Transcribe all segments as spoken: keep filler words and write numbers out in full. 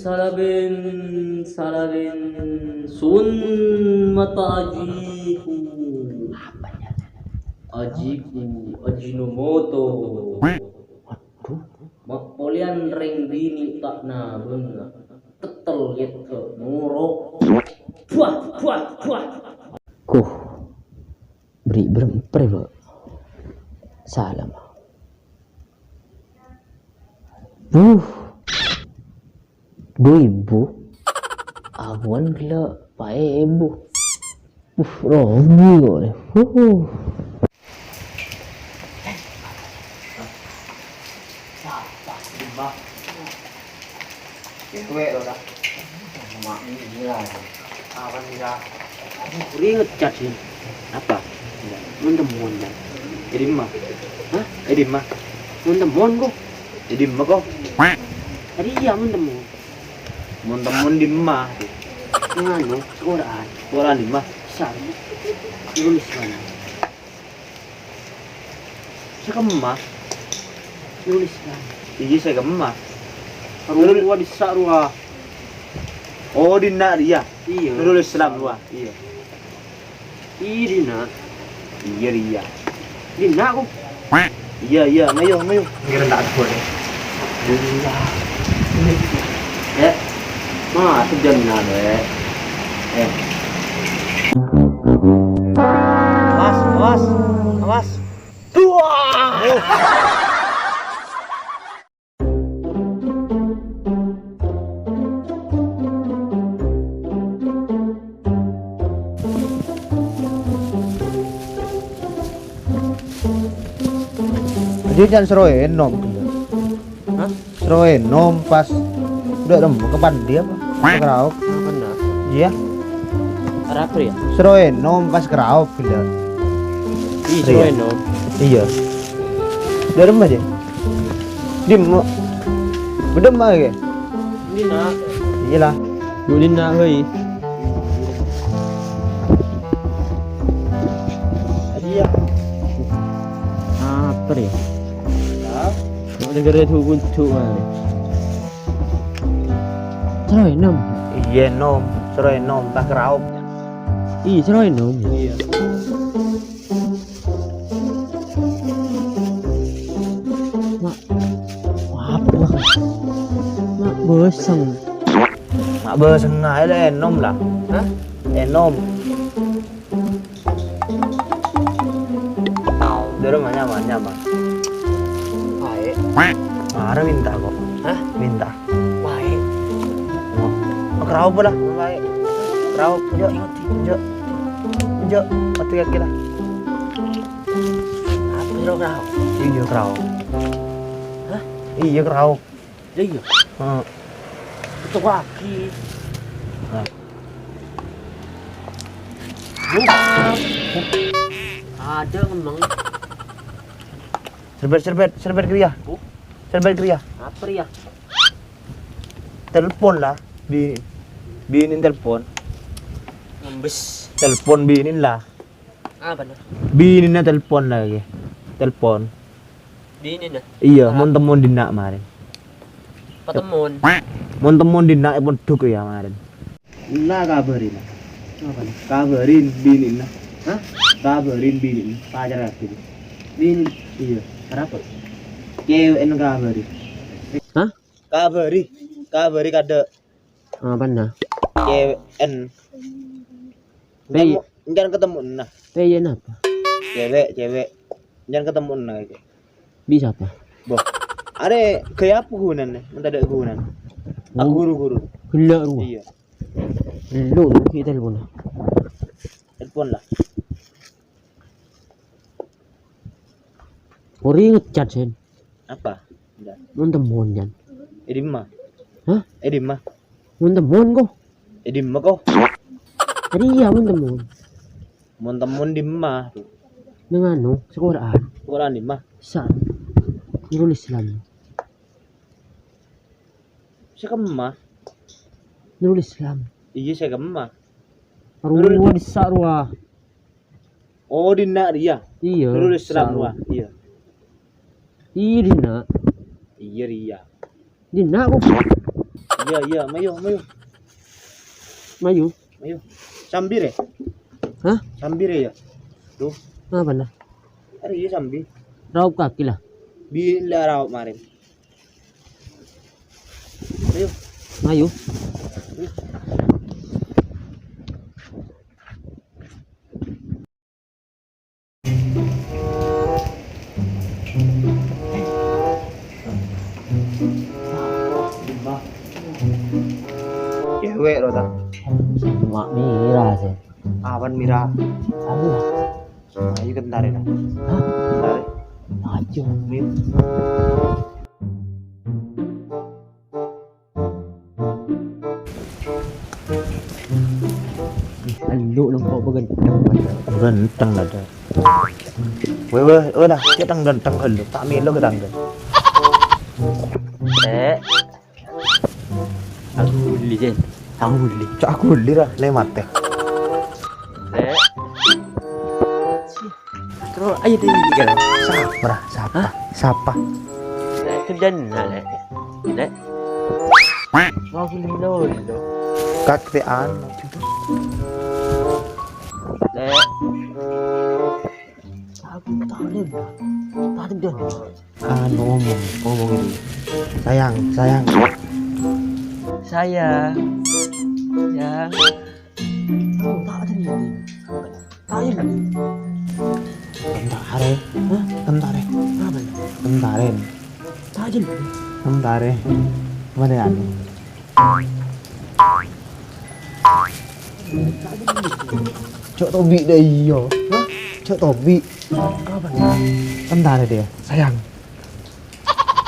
Salabin, salabin, sun mata ajiku. Ajiku, Ajinomoto. Waduh. Mapolian reng bini tak nabeng. Tetel gitu, nurok. Buah, buah, buah. Kuh. Beri beremper, Bu. Salam. Buh. Dua ribu. Awan gila, pae ibu. Uh, rogi kok ni. Huh. Cewek lo dah. Mak ini lah. Apa sih dah? Aku keringet cat sih. Apa? Mon temon dah. Jadi mah. Hah? Jadi mah. Mon temon kok. Jadi mah kok. Tadi iya mon temon. Mon temon di mah. Nganu, sekolah. Sekolah di mah. Sar. Lulus kan. Sakemma. Nulis, Bang. Iya, sakemma. Rowa dissa' rowa. Oh, dinna' riya. Iya. Nulis Islam rowa. Iya. Iya, dinna'. Iya, riya. Dinna' ko. Iya, iya, mayu, mayu. Kira tak ada deh. Iya. Ya. Masuk jam enam, ya. Eh. Awas, awas, awas. Jadi jangan seroe nom. Hah? Sroe nom pas udah nom ke pandi apa? Ke Keraok. Apa enggak? Iya. Arab ya? Sroe nom pas Keraok gila. Iya, sroe nom. Iya. Udah nom aja. Dim, bedem aja. Ini nak. Iyalah. Yuk, ini nak, hei. Iya. Apa ya? Hah? Mau dengerin hukum cuk, ah. Sroe nom. Iya, nom. Sroe nom, pas Keraok. Iya, sroe nom. Iya. Mak. Apa? Mak boseng. Mak boseng aja lah, enom lah. Hah? Enom. Dulu mah nyaman, nyaman. Baik. Mara minta kok. Hah? Minta. Baik. Mau keraup lah, baik. Keraup, jok, jok, jok, mati kaki lah. Apa lo keraup? Iya keraup. Hah? Iya keraup. Iya. Heeh. Itu kaki. Nah. Ada ngomong. Serbet, serbet, serbet kriya. Oh. Serbet kriya. Apa ya? Telepon lah. Bi-, binin telepon. Ngembes. Telepon binin lah. Apa nih? Binina telepon lagi. Telepon. Binina? Iya, mon temon dinna' maren. Patemon. Mon temon dinna' pon duk ya maren. Nah, kabari, nah. Apa nih? Kabarin binina. Hah? Kabarin binina. Pacar aku. Bini? Iya. Kenapa? Cewek kabari. Hah? Kabari. Kabari kada. Apa nah? Cewek en. Pe- Enggak ketemu nah. Pe iya napa? Cewek, cewek. Jangan ketemu nah itu. Bisa apa? Boh. Are gaya apa gunane? Minta ada gunane. Ah, guru-guru. Gelak ruwa. Iya. Lu, lu kita telepon. Telepon lah. Ori ngecat, Sen. Apa? Enggak. Mon temon, Jan. Eh, di mana? Hah? Eh, di mana? Mon temon, ko. Eh, di mana, ko? Tadi iya, mon temon. Mon temon di mana? Nang anu, sekolahan. Sekolahan di mana? Sa. Nurul Islam. Sekemah. Nurul Islam. Iya, sekemah. Ruwa di Sarwa. Oh, dinna' riya. Iya. Nurul Islam, Sarwa. Wah, iya. Iya, dinna'. Iya, riya. Dinna' kok. Iyâ, iyâ, mayu, mayu. Mayu? Mayu. Sambi rè. Hah? Sambi rè, yâ. Tuh. Apa nah? Arèya sambi. Raup kakè la. Bilâ raup marèn. Ayo. Ayo. Cewek lo, ta? Cuma Mira sih. Apan Mira? Ayo. Ayo kentarè, nah. Hah? Kentarè. Ayo. Nih. Elu nengko' baganteng. Ganteng ada. Weh, weh, weh, nah, cè' tang ganteng elu. Ta' mèlo ganteng. Eh. Aku uli, Jen. Aku uli. Cak aku uli, ra. Lè matè. Eh. Terus, ayo, deh, deh, deh. Sapa, ra? Sapa? Hah? Sapa? Lè, kerjaan, nah, lè. Lè. Mau beli lo, lo. Kaktean, gitu. Lè. Aku tak ada, tak ada. Anu, ngomong, ngomong ini. Sayang, sayang. Sayang. Sayang. Oh, tak ada nih. Tak ada nih. Kentarè. Hah? Kentarè. Apa? Kentarè. Tak ada nih. Kentarè. Mana ya? Cok Tobi deh, iyo. Hah? Cok Tobi. Apa nih? Kentarè dia, sayang.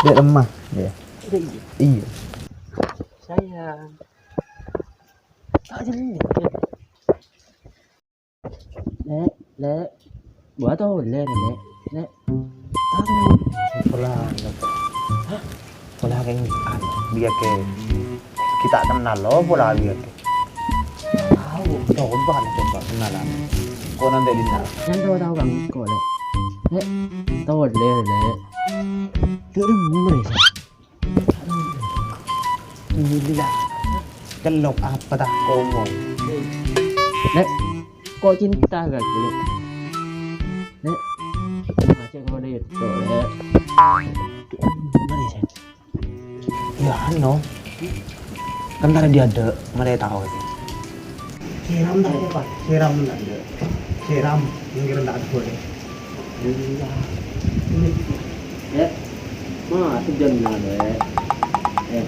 Dia lemah, dia. Iya, iya. Iya. Sayang. Tak ada nih. Lè', Lè'. Buat apa, Lè', Lè'? Lè'. Tahu. Pola, Lè'. Hah? Pola kèng, anu, biyâ kè. Kita kenal lo, pola biyâ kè. Tahu. Coba, coba kenalan. Kok nanti dina? Yang tahu, tahu, Bang. Kok, Lè'? Lè'. Tahu, Lè', Lè'. Tuh, udah mulai, sih. Alhamdulillah. Celok apa ta ngomong? Lè', kok cinta gak, Lè'? Lè', ngajak kemana itu, Lè'? Mari, Sen. Ya, anu. Kan tadi dia ada, mana tahu itu. Siram tak ada, Pak? Siram tak ada. Siram, yang kira tak ada boleh. Iya. Ini. Ya. Mati jangan ada. Eh.